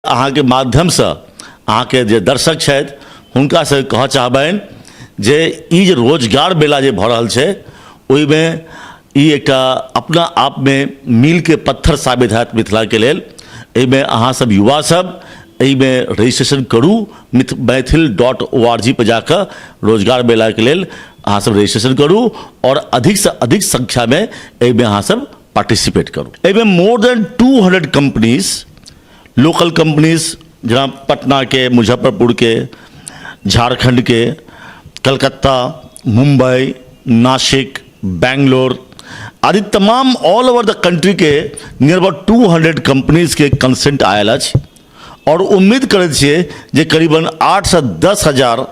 अहाँके माध्यमसँ अहाँके जे दर्शक छथि हुनकासँ कहऽ चाहबनि जे ई जे रोजगार मेला जे भऽ रहल छै, ओहिमे ई एकटा अपना आपमे मीलके पत्थर साबित हैत मिथिलाके लेल। एहिमे अहाँसभ युवा सब एहिमे रजिस्ट्रेशन करू। maithil.org पर जाकऽ रोजगार मेलाके लेल अहाँसभ रजिस्ट्रेशन करू आओर अधिकसँ अधिक संख्यामे एहिमे अहाँसभ पार्टिसिपेट करू। एहिमे more than 200 companies, local companies, जेना पटनाके, मुजफ्फरपुरके, झारखण्डके, कलकत्ता, मुम्बई, नासिक, बैंगलोर आदि तमाम ऑल ओवर द कंट्रीके नियर अबाउट 200 कम्पनीजके कंसेंट आयल अछि आओर उम्मीद करैत छियै जे करीबन 8 सँ 10 हजार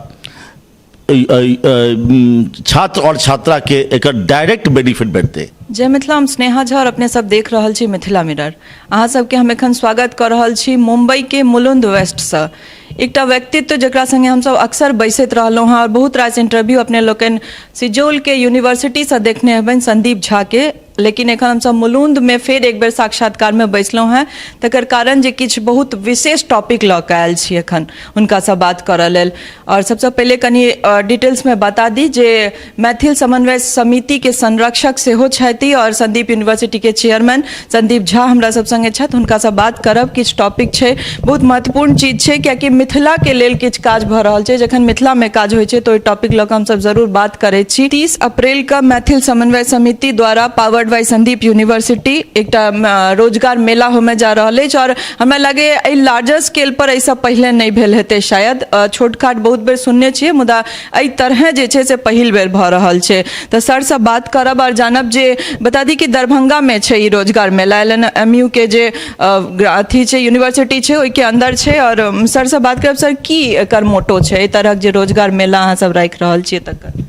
छात्र आओर छात्राके एकर डायरेक्ट बेनिफिट भेटतै। जय मिथिला, हम स्नेहा झा और अपने सब देख रहल छी मिथिला मिरर। अहाँ सबके हम एखन स्वागत कऽ रहल छी मुंबई के मुलुंद वेस्टसँ। एकटा व्यक्तित्व जकरा संगे हमसब अक्सर बैसैत रहलहुँ हँ और बहुत रास इंटरव्यू अपने लोकनि सिजौलके यूनिवर्सिटीसँ देखने हेबनि संदीप झाके, लेकिन एखन हमसब मुलुंदमे फेर एक बेर साक्षात्कारमे बैसलहुँ हेँ, तकर कारण जे किछु बहुत विशेष टॉपिक लऽ कऽ आयल छी एखन हुनकासँ बात करऽ लेल। और सबसँ पहिले कनि डिटेल्समे बता दी जे मैथिल समन्वय समितिके संरक्षक सेहो छथि और संदीप यूनिवर्सिटीके चेयरमैन संदीप झा हमरा सब संगे छथि। हुनकासँ बात करब, किछु टॉपिक छै, बहुत महत्वपूर्ण चीज छै, कियाकि मिथिलाके लेल किछु काज भऽ रहल छै। जखन मिथिलामे काज होइ छै तऽ ओहि टॉपिक लऽ कऽ हमसब जरूर बात करै छी। 30 अप्रैलके मैथिल समन्वय समिति द्वारा पावर्ड बाय संदीप यूनिवर्सिटी एकटा रोजगार मेला होमय जा रहल अछि और हमरा लागैए एहि लार्जर स्केल पर एहिसँ पहिले नहि भेल हेतै शायद। छोट खाट बहुत बेर सुनने छियै, मुदा एहि तरहे जे छै से पहिल बेर भऽ रहल छै। तऽ सरसँ बात करब आओर जानब जे बता दी कि दरभंगामे छै ई रोजगार मेला, एलएनएमयू के जे अथी छै, यूनिवर्सिटी छै, ओहिके अन्दर छै। आओर सरसँ बात करब। सर, की एकर मोटो छै, एहि तरहक जे रोजगार मेला अहाँ सब राखि रहल छियै तकर?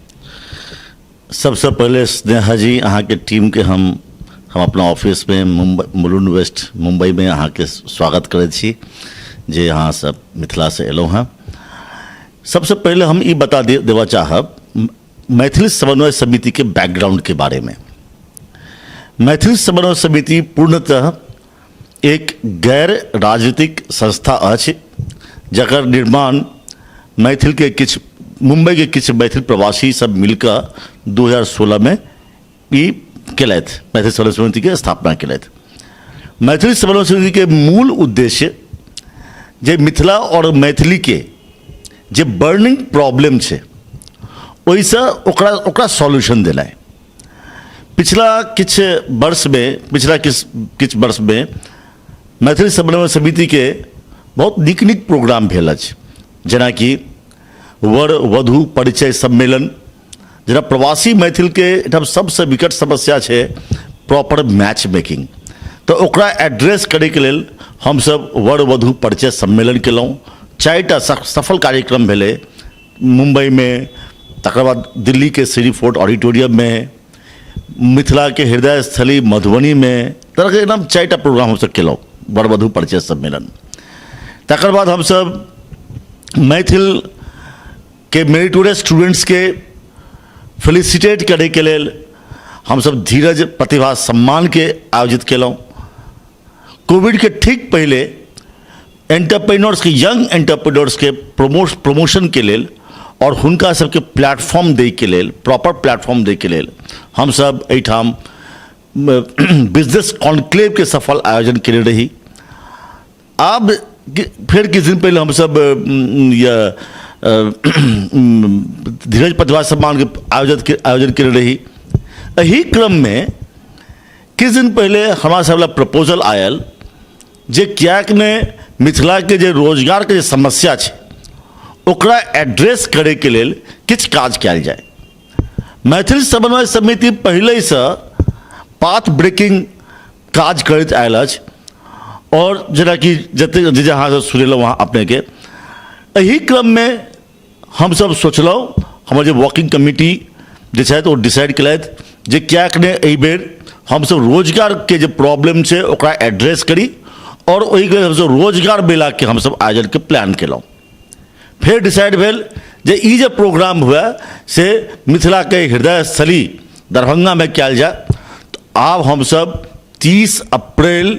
सबसँ पहिले स्नेहा जी, अहाँके टीमके हम अपना ऑफिसमे मुम्बई, मुलुंड वेस्ट, मुम्बईमे अहाँके स्वागत करै छी जे अहाँ सब मिथिलासँ एलहुँ हँ। सबसँ पहिले हम ई बता देबऽ चाहब मैथिली समन्वय समितिके बैकग्राउंडके बारेमे। मैथिली समन्वय समिति पूर्णतः एक गैर राजनीतिक संस्था अछि, जकर निर्माण मैथिलके किछु, मुम्बईके किछु मैथिल प्रवासी सब मिलकऽ 2016मे ई केलथि, मैथिली समन्वय समितिके स्थापना केलथि। मैथिली समन्वय समितिके मूल उद्देश्य जे मिथिला आओर मैथिलीके जे बर्निंग प्रॉब्लम छै, ओहिसँ ओकरा ओकरा सॉल्यूशन देनाइ। पिछला किछु वर्षमे मैथिली समन्वय समितिके बहुत नीक नीक प्रोग्राम भेल अछि, जेनाकि वर वधू परिचय सम्मेलन। जेना प्रवासी मैथिलके एहिठाम सबसँ विकट समस्या छै प्रॉपर मैच मेकिंग, तऽ ओकरा एड्रेस करैके लेल हमसब वर वधू परिचय सम्मेलन केलहुँ। चारिटा सफल कार्यक्रम भेलै मुम्बईमे, तकर बाद दिल्लीके श्री फोर्ट ऑडिटोरियममे, मिथिलाके हृदय स्थली मधुबनीमे। तरहके एकदम चारिटा प्रोग्राम हमसब केलहुँ वर वधू परिचय सम्मेलन। तकर बाद हमसब मैथिलके मेरिटोरियस स्टूडेंट्सके फेलिसिटेट करैके लेल हमसब धीरज प्रतिभा सम्मानके आयोजित केलहुँ। कोविडके ठीक पहिले एंटरप्रेन्योर्सके, यंग एंटरप्रेन्योर्सके प्रमोशनके लेल आओर हुनका सबके प्लेटफॉर्म दैके लेल, प्रॉपर प्लेटफॉर्म दैके लेल हमसब एहिठाम बिजनेस कॉन्क्लेवके सफल आयोजन केने रही। आब फेर किछु दिन पहिले हमसब धीरज प्रतिभा सम्मानके आयोजन केने रही। एहि क्रममे किछु दिन पहिले हमरा सब लग प्रपोजल आयल जे किएक नहि मिथिलाके जे रोजगारके जे समस्या छै, ओकरा एड्रेस करैके लेल किछु काज कयल जाय। मैथिल समन्वय समिति पहिलेसँ पाथ ब्रेकिंग काज करैत आयल अछि आओर जेनाकि जतेक जे अहाँसँ सुनेलहुँ अहाँ अपनेके, एहि क्रममे हमसब सोचलहुँ, हमर जे वर्किंग कमिटी जे छथि ओ डिसाइड केलथि जे किएक नहि एहिबेर हमसब रोजगारके जे प्रॉब्लम छै ओकरा एड्रेस करी आओर ओहिके लेल हमसब रोजगार मेलाके हमसब आयोजनके प्लान केलहुँ। फेर डिसाइड भेल जे ई जे प्रोग्राम हुए से मिथिलाके हृदय स्थली दरभंगामे कयल जाय। तऽ आब हमसब 30 अप्रैल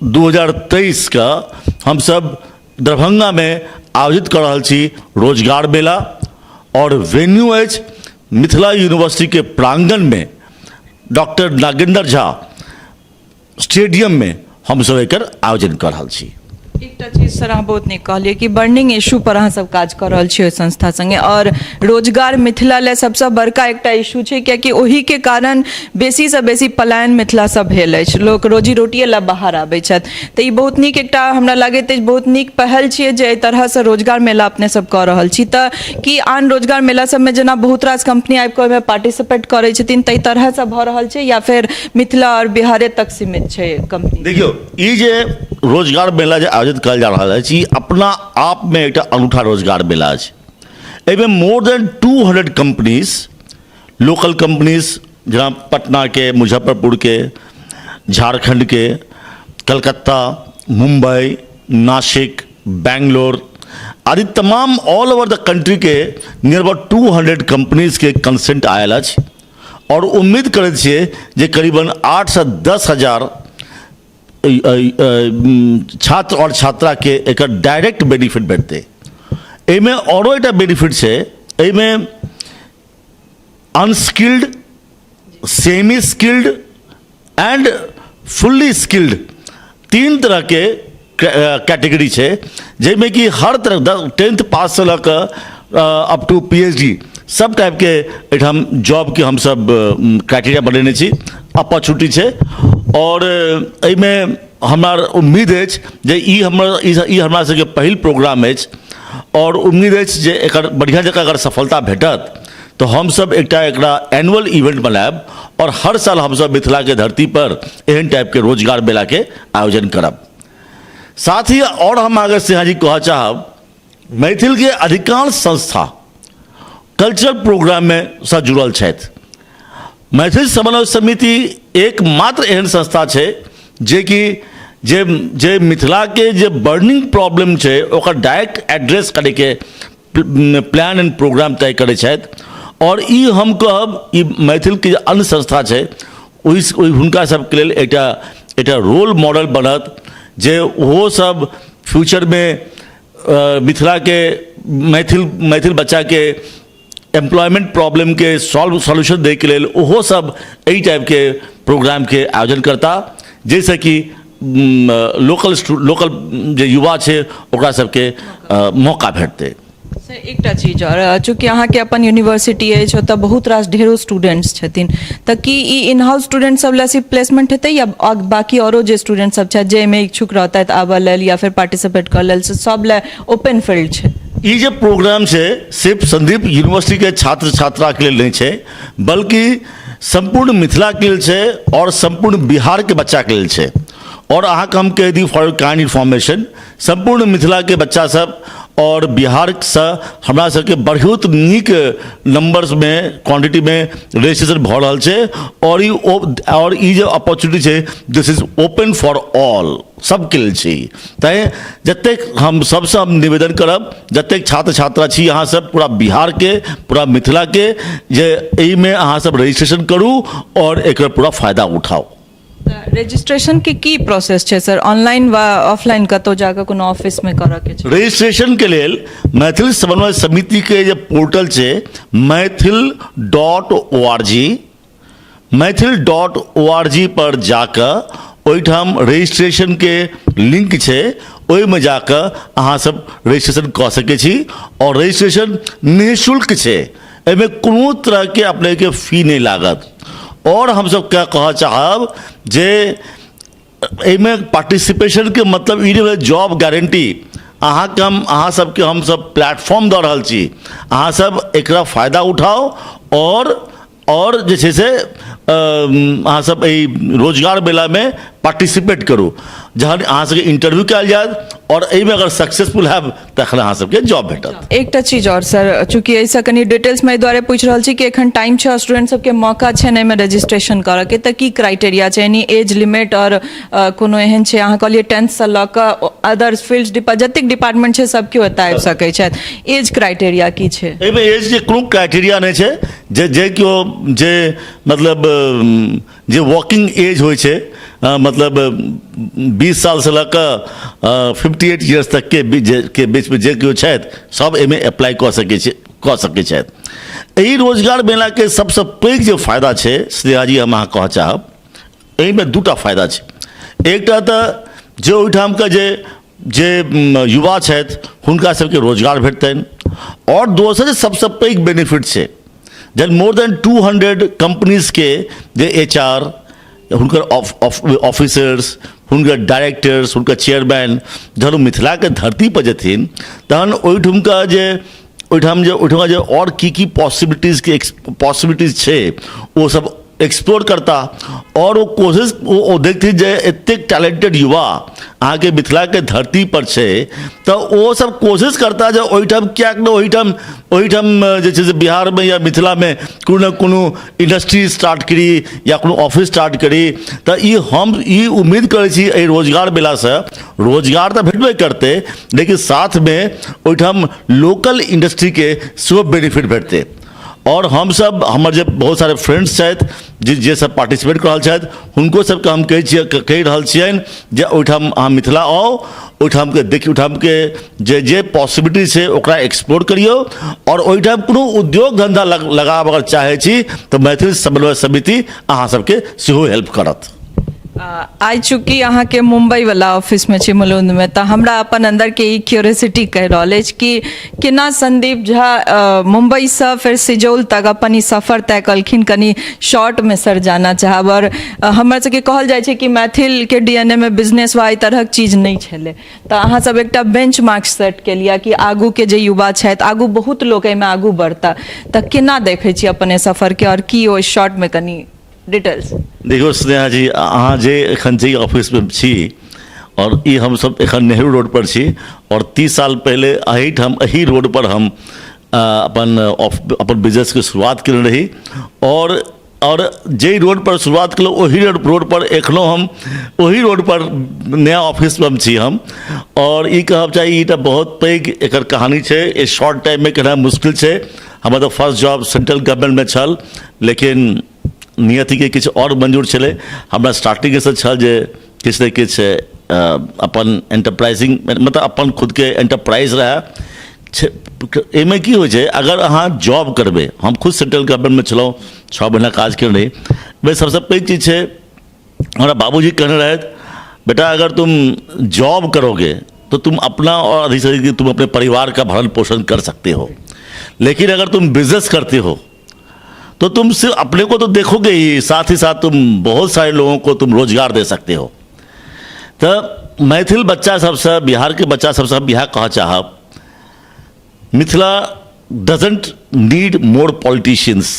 2023 के हमसब दरभंगामे आयोजित कऽ रहल छी रोजगार मेला। आओर वेन्यू अछि मिथिला यूनिवर्सिटीके प्राङ्गणमे डॉक्टर नागेन्द्र झा स्टेडियममे हमसब एकर आयोजन कऽ रहल छी। एकटा चीज सर, अहाँ बहुत नीक कहलियै कि बर्निंग इशू पर अहाँ सब काज कऽ रहल छी ओहि संस्था संगे, आओर रोजगार मिथिला लए सबसँ बड़का एकटा इशू छै, कियाकि ओहिके कारण बेसीसँ बेसी पलायन मिथिलासँ भेल अछि, लोक रोजी रोटिए लए बाहर आबै छथि। तऽ ई बहुत नीक एकटा हमरा लागैत अछि बहुत नीक पहल छियै जे एहि तरहसँ रोजगार मेला अपने सब कऽ रहल छी। तऽ की आन रोजगार मेला सबमे जेना बहुत रास कम्पनी आबि कऽ ओहिमे पार्टिसिपेट करै छथिन, ताहि तरहसँ भऽ रहल छै या फेर मिथिला आओर बिहारे तक सीमित छै कम्पनी? देखियौ, ई जे रोजगार मेला जे आयोजित कयल जा रहल अछि, ई अपना आपमे एकटा अनूठा रोजगार मेला अछि। एहिमे more than 200 companies, local companies, जेना पटनाके, मुजफ्फरपुरके, झारखण्डके, कलकत्ता, मुम्बई, नासिक, बैंगलोर आदि तमाम ऑल ओवर द कंट्रीके नियर अबाउट 200 कम्पनीजके कंसेंट आयल अछि। आओर उम्मीद करैत छियै जे करीबन 8 सँ 10 हजार छात्र आओर छात्राके एकर डायरेक्ट बेनिफिट भेटतै। एहिमे आओरो एकटा बेनिफिट छै, एहिमे unskilled, semi skilled and fully skilled तीन तरहके कैटेगरी छै, जाहिमे कि हर तरह 10th पाससँ लऽ कऽ अप टू पीएचडी सब टाइपके एहिठाम जॉबके हमसब क्राइटेरिया बनेने छी, अपॉर्चुनिटी छै। आओर एहिमे हमरा उम्मीद अछि जे ई हमरा सबके पहिल प्रोग्राम अछि आओर उम्मीद अछि जे एकर बढ़िआँ जकाँ अगर सफलता भेटत तऽ हमसब एकटा एकरा एनुअल इवेंट बनायब आओर हर साल हमसब मिथिलाके धरती पर एहन टाइपके रोजगार मेलाके आयोजन करब। साथ ही आओर हम अहाँके सिन्हा जी कहऽ चाहब, मैथिलके अधिकांश संस्था कल्चरल प्रोग्राममे सँ जुड़ल छथि। मैथिल समन्वय समिति एकमात्र एहन संस्था छै जेकि जे जे मिथिलाके जे बर्निंग प्रॉब्लम छै, ओकर डायरेक्ट एड्रेस करैके प्लान एंड प्रोग्राम तय करै छथि। आओर ई हम कहब, ई मैथिलके जे अन्य संस्था छै, ओहि ओहि हुनका सबके लेल एकटा एकटा रोल मॉडल बनत जे ओहो सब फ्यूचरमे मिथिलाके मैथिल मैथिल बच्चाके एम्प्लॉयमेंट प्रॉब्लमके सॉल्यूशन दैके लेल ओहो सब एहि टाइपके प्रोग्रामके आयोजन करता, जाहिसँ कि लोकल लोकल जे युवा छै, ओकरा सबके मौका भेटतै। सर, एकटा चीज आओर, चूँकि अहाँके अपन यूनिवर्सिटी अछि, ओतऽ बहुत रास ढेरो स्टूडेंट्स छथिन, तऽ की ई इन हाउस स्टूडेंट सब लए सिर्फ प्लेसमेंट हेतै या बाकी औरो जे स्टूडेंट सब छथि, जे एहिमे इच्छुक रहतथि आबऽ लेल या फेर पार्टिसिपेट करऽ लेल, से सब लए ओपन फील्ड छै? ई जे प्रोग्राम छै, सिर्फ संदीप यूनिवर्सिटीके छात्र छात्राके लेल नहि छै, बल्कि सम्पूर्ण मिथिलाके लेल छै आओर सम्पूर्ण बिहारके बच्चाके लेल छै। आओर अहाँके हम कहि दी, फॉर काइंड इन्फॉर्मेशन, सम्पूर्ण मिथिलाके बच्चा सब आओर बिहारसँ हमरा सबके बहुत नीक नंबर्समे, क्वांटिटीमे रजिस्ट्रेशन भऽ रहल छै। आओर ई जे अपॉर्चुनिटी छै, this is open for all, सबके लेल छै ई। तैँ जतेक हम सबसँ हम निवेदन करब, जतेक छात्र छात्रा छी अहाँ सब पूरा बिहारके, पूरा मिथिलाके, जे एहिमे अहाँ सब रजिस्ट्रेशन करू आओर एकर पूरा फायदा उठाउ। रजिस्ट्रेशन के की प्रोसेस छै सर? ऑनलाइन वा ऑफलाइन, कतौ जाकऽ कोनो ऑफिस में करऽ के छै? रजिस्ट्रेशनके लेल मैथिल समन्वय समितिके जे पोर्टल छै, Maithil.org, Maithil.org पर जाकऽ ओहिठाम रजिस्ट्रेशनके लिंक छै। ओहिमे जाकऽ अहाँ सब रजिस्ट्रेशन कऽ सकै छी आओर रजिस्ट्रेशन निःशुल्क छै। एहिमे कोनो तरहके अपनेके फी नहि लागत। आओर हमसब क्या कहऽ चाहब जे एहिमे पार्टिसिपेशनके मतलब ई नहि भेलै जॉब गारंटी। अहाँके हम, अहाँ सबके हमसब प्लेटफॉर्म दऽ रहल छी, अहाँ सब एकरा फायदा उठाउ आओर जे छै से अहाँ सब एहि रोजगार मेलामे पार्टिसिपेट करू। जहन अहाँ सबके इंटरव्यू कयल जायत आओर एहिमे अगर सक्सेसफुल हैब, तखन अहाँ सबके जॉब भेटत। एकटा चीज आओर सर, चूँकि एहिसँ कनि डिटेल्समे एहि दुआरे पूछि रहल छी कि एखन टाइम छै, स्टूडेंट सबके मौका छै एहिमे रजिस्ट्रेशन करऽ के, तऽ की क्राइटेरिया छै? यानी एज लिमिट आओर कोनो एहन छै? अहाँ कहलियै 10thसँ लऽ कऽ अदर फील्ड, जतेक डिपार्टमेंट छै, सब केओ एतऽ आबि सकै छथि। एज क्राइटेरिया की छै? एहिमे एज के कोनो क्राइटेरिया नहि छै। जे जे केओ जे मतलब जे वर्किंग एज होइ छै, मतलब 20 सालसँ लऽ कऽ 58 इयर्स तकके के बीचमे जे केओ छथि, सब एहिमे अप्लाई कऽ सकै छै, कऽ सकै छथि। एहि रोजगार मेलाके सबसँ पैघ जे फायदा छै, स्नेहा जी, हम अहाँ कहऽ चाहब, एहिमे दूटा फायदा छै। एकटा तऽ जे ओहिठामके जे जे युवा छथि, हुनका सबके रोजगार भेटतनि आओर दोसर जे सबसँ पैघ बेनिफिट छै, जहन मोर देन 200 कम्पनीजके जे एचआर, हुनकर ऑफिसर्स, हुनकर डायरेक्टर्स, हुनकर चेयरमैन जहन ओ मिथिलाके धरतीपर जेथिन, तहन ओहिठुमका जे ओहिठाम जे ओहिठुमा जे आओर की की पॉसिबिलिटीजके पॉसिबिलिटीज छै, ओ सब एक्सप्लोर करता आओर ओ कोशिश ओ ओ देखथिन जे एतेक टैलेंटेड युवा अहाँके मिथिलाके धरती पर छै, तऽ ओ सब कोशिश करता जे ओहिठाम किएक ने ओहिठाम ओहिठाम जे छै से बिहारमे या मिथिलामे कोनो ने कोनो इंडस्ट्री स्टार्ट करी या कोनो ऑफिस स्टार्ट करी। तऽ ई हम ई उम्मीद करै छी, एहि रोजगार मेलासँ रोजगार तऽ भेटबे करतै, लेकिन साथमे ओहिठाम लोकल इंडस्ट्रीके सेहो बेनिफिट भेटतै। आओर हमसब, हमर जे बहुत सारे फ्रेंड्स छथि, जे जे सब पार्टिसिपेट कऽ रहल छथि, हुनको सबके हम कहै छियै, कहि रहल छियनि जे ओहिठाम अहाँ मिथिला आउ, ओहिठामके देखि, ओहिठामके जे जे पॉसिबिलिटी छै, ओकरा एक्सप्लोर करियौ आओर ओहिठाम कोनो उद्योग धन्धा लगाबऽ अगर चाहै छी, तऽ मैथिल समन्वय समिति अहाँ सबके सेहो हेल्प करत। आइ चूँकि अहाँके मुम्बई वाला ऑफिसमे छी, मुलुंदमे, तऽ हमरा अपन अन्दरके ई क्यूरियोसिटी कहि रहल अछि कि केना संदीप झा मुम्बईसँ फेर सिजौल तक अपन ई सफर तय कलखिन। कनि शॉर्टमे सर जाना चाहब। आओर हमर सबके कहल जाइ छै कि मैथिलके डीएनएमे बिजनेस वा एहि तरहक चीज नहि छलै, तऽ अहाँ सब एकटा बेंच मार्क सेट केलियै कि आगूके जे युवा छथि, आगू बहुत लोक एहिमे आगू बढ़ता। तऽ केना देखै छी अपन एहि सफरके आओर की ओहि शॉर्टमे कनि डिटेल्स? देखियौ स्नेहा जी, अहाँ जे एखन जाहि ऑफिसमे छी आओर ई हमसब एखन नेहरू रोड पर छी आओर 30 साल पहिले एहिठाम एही रोड पर हम अपन अपन बिजनेसके शुरुआत केने रही आओर जाहि रोड पर शुरुआत केलहुँ, ओही रोड पर एखनो हम ओही रोड पर नया ऑफिसमे हम छी हम। आओर ई कहब चाही, ई तऽ बहुत पैघ एकर कहानी छै, ई शॉर्ट टाइममे कहनाइ मुश्किल छै। हमर तऽ फर्स्ट जॉब सेंट्रल गवर्नमेंटमे छल, लेकिन नियतिके किछु आओर मंजूर छलै। हमरा स्टार्टिंगेसँ छल जे किछु ने किछु अपन एंटरप्राइजिंग, मतलब अपन खुदके एंटरप्राइज रहए। एहिमे की होइ छै, अगर अहाँ जॉब करबै, हम खुद सेंट्रल गवर्नमेंटमे छलहुँ, 6 महीना काज केने रही, ओहिमे सबसँ पैघ चीज छै, हमरा बाबूजी कहने रहथि, "बेटा, अगर तुम जॉब करोगे तो तुम अपना और अधिक से अधिक तुम अपने परिवार का भरण पोषण कर सकते हो, लेकिन अगर तुम बिजनेस करते हो तो तुम सिर्फ अपने को तो देखोगे ही, साथ ही साथ तुम बहुत सारे लोगों को तुम रोजगार दे सकते हो।" तऽ मैथिल बच्चा सबसँ, बिहारके बच्चा सबसँ हम इएह कहऽ चाहब, Mithila doesn't need more politicians,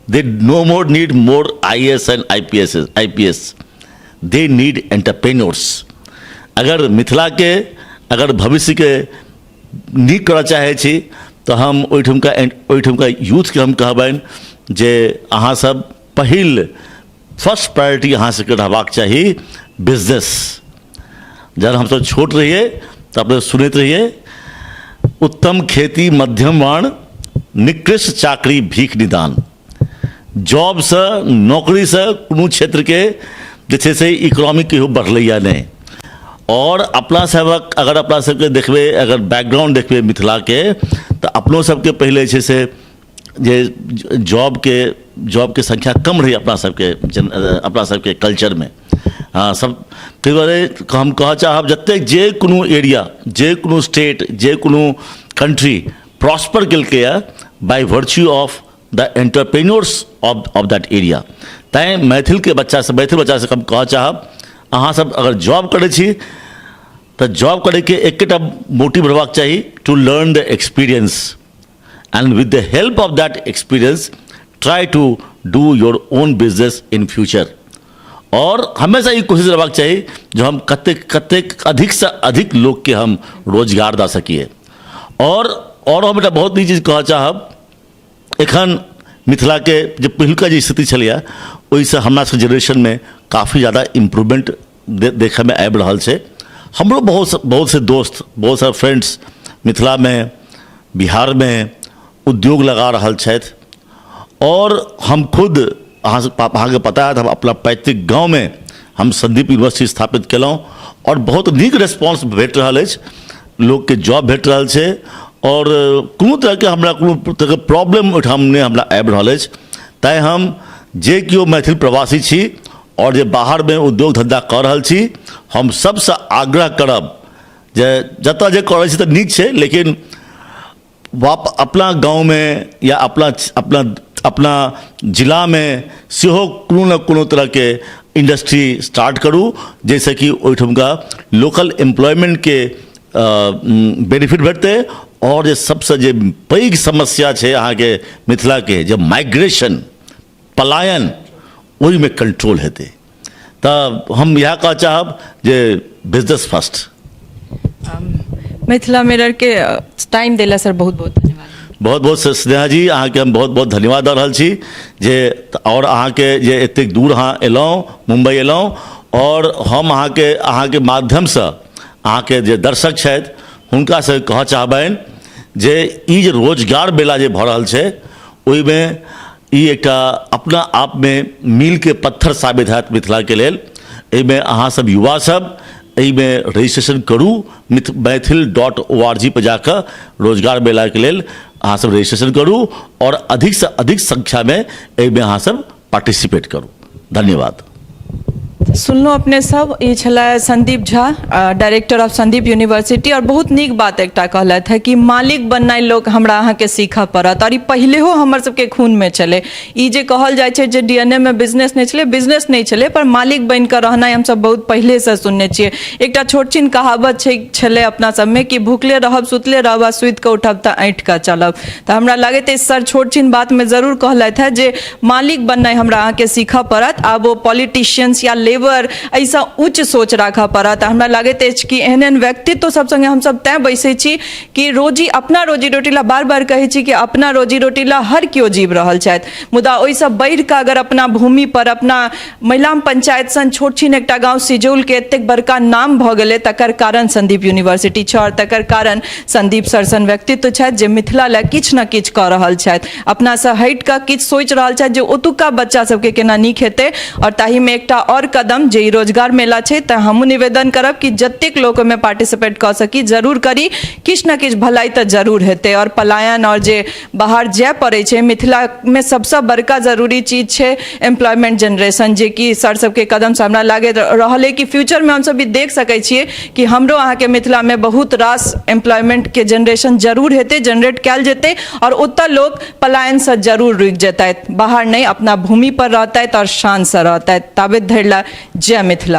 they no more need more IAS and IPS IPS, they need entrepreneurs। अगर मिथिलाके अगर भविष्यके नीक करऽ चाहै छी, तऽ हम ओहिठुमका यूथके हम कहबनि जे अहाँसब पहिल फर्स्ट प्रायोरिटी अहाँ सबके रहबाक चाही बिजनेस। जहन हमसब छोट रहियै तऽ अपने सुनैत रहियै, "उत्तम खेती मध्यम वाण, निकृष्ट चाकरी भीख निदान।" जॉबसँ, नौकरीसँ कोनो क्षेत्रके जे छै से इकोनॉमी कहियो बढ़लैए नहि। आओर अपना सभक अगर अपना सबके देखबै, अगर बैकग्राउंड देखबै मिथिलाके, तऽ अपनो सबके पहिले जे छै से जे जॉबके संख्या कम रहै अपना सबके कल्चरमे। हँ, सब ताहि दुआरे हम कहऽ चाहब, जतेक जे कोनो एरिया, जे कोनो स्टेट, जे कोनो कंट्री प्रॉस्पर केलकैए, by virtue of the entrepreneurs of that area। तैँ मैथिलके बच्चा मैथिल बच्चा सबके हम कहऽ चाहब, अहाँसब अगर जॉब करै छी तऽ जॉब करैके एकेटा मोटिव रहबाक चाही, to learn the experience and with the help of that experience try to do your own business in future। आओर हमेशा ई कोशिश रहबाक चाही जे हम कतेक कतेक अधिकसँ अधिक लोकके हम रोजगार दऽ सकिए। आओर हम एकटा बहुत नीक चीज कहऽ चाहब, एखन मिथिलाके जे पहिलुका जे स्थिति छलैए, ओहिसँ हमरा सबके जेनरेशनमे काफी ज्यादा इम्प्रूवमेंट देखयमे आबि रहल छै। हमरो बहुत बहुत से दोस्त, बहुत सारा फ्रेंड्स मिथिलामे, बिहारमे उद्योग लगा रहल छथि। आओर हम खुद, अहाँ अहाँके पता है, हम अपना पैतृक गाँवमे हम सन्दीप यूनिवर्सिटी स्थापित केलहुँ आओर बहुत नीक रेस्पॉन्स भेट रहल अछि। लोकके जॉब भेट रहल छै आओर कोनो तरहके हमरा कोनो तरहके प्रॉब्लम ओहिठाम नहि हमरा आबि रहल अछि। तैँ हम जे केओ मैथिल प्रवासी छी आओर जे बाहरमे उद्योग धन्धा कऽ रहल छी, हम सबसँ आग्रह करब जे जतऽ जे करै छी तऽ नीक छै, लेकिन अपना गाँवमे या अपना अपना अपना जिलामे सेहो कोनो ने कोनो तरहके इंडस्ट्री स्टार्ट करू, जाहिसँ कि ओहिठुमका लोकल एम्प्लॉयमेंटके बेनिफिट भेटतै। आओर जे सबसँ जे पैघ समस्या छै अहाँके मिथिलाके, जे माइग्रेशन, पलायन, ओहिमे कंट्रोल हेतै। तऽ हम इएह कहऽ चाहब जे बिजनेस फर्स्ट। मिथिला मिररके टाइम देला सर बहुत बहुत धन्यवाद। बहुत बहुत स्नेहा जी, अहाँके हम बहुत बहुत धन्यवाद दऽ रहल छी जे आओर अहाँके जे एतेक दूर अहाँ एलहुँ, मुम्बई एलहुँ, आओर हम अहाँके माध्यमसँ अहाँके जे दर्शक छथि हुनकासँ कहऽ चाहबनि जे ई जे रोजगार मेला जे भऽ रहल छै ओहिमे ई एकटा अपना आपमे मीलके पत्थर साबित हैत मिथिलाके लेल। एहिमे अहाँसभ युवा सब एहिमे रजिस्ट्रेशन करू, maithil.org पर जाकऽ रोजगार मेलाके लेल अहाँसभ रजिस्ट्रेशन करू आओर अधिकसँ अधिक संख्यामे एहिमे अहाँसभ पार्टिसिपेट करू। धन्यवाद। सुनलहुँ अपने सब, ई छलै Sandeep Jha, director of Sandeep university. आओर बहुत नीक बात एकटा कहलथि है कि मालिक बननाइ लोक हमरा अहाँके सीखऽ पड़त, आओर ई पहिलेहो हमर सबके खूनमे छलै। ई जे कहल जाइ छै जे डी एन ए मे बिजनेस नहि छलै, बिजनेस नहि छलै, पर मालिक बनि कऽ रहनाइ हमसब बहुत पहिलेसँ सुनने छियै। एकटा छोटछिन कहावत छै छलै अपना सबमे कि भुखले रहब सुतले रहब आ सुति कऽ उठब तऽ ऐँठ कऽ चलब। तऽ हमरा लागैत अछि सर छोटछिन बातमे जरूर कहलथि है जे मालिक बननाइ हमरा अहाँके सीखऽ पड़त। आब ओ पॉलिटिशियंस या लेबर एहिसँ उच्च सोच राखऽ पड़त। हमरा लागैत अछि कि एहन एहन व्यक्तित्व सब सङ्गे हमसब तैँ बैसै छी कि रोजी अपना रोजी रोटी ला बार बार कहै छी कि अपना रोजी रोटी ला हर केओ जीव रहल छथि, मुदा ओहिसँ बढ़ि कऽ अगर अपना भूमि पर अपना महिलाम पंचायत सन छोट छिन एकटा गाँव सिजौलके एतेक बड़का नाम भऽ गेलै, तकर कारण सन्दीप यूनिवर्सिटी छै आओर तकर कारण सन्दीप सर सन व्यक्तित्व छथि जे मिथिला लए किछु ने किछु कऽ रहल छथि, अपनासँ हटि कऽ किछु सोचि रहल छथि जे ओतुका बच्चा सबके केना नीक हेतै। आओर ताहिमे एकटा आओर कदम जे ई रोजगार मेला छै, तऽ हमहूँ निवेदन करब कि जतेक लोक ओहिमे पार्टिसिपेट कऽ सकी जरूर करी, किछु ने किछु भलाइ तऽ जरूर हेतै। आओर पलायन आओर जे बाहर जाय पड़ै छै, मिथिलामे सबसँ बड़का जरूरी चीज छै एम्प्लॉयमेंट जेनरेशन, जेकि सर सबके कदमसँ हमरा लागैत रहल अइ कि फ्यूचरमे हमसब ई देख सकै छियै कि हमरो अहाँके मिथिलामे बहुत रास एम्प्लॉयमेंटके जेनरेशन जरूर हेतै, जेनरेट कयल जेतै, आओर ओतऽ लोक पलायनसँ जरूर रुकि जेतथि, बाहर नहि, अपना भूमि पर रहतथि आओर शानसँ रहतथि। ताबत धरि लए जय मिथिला।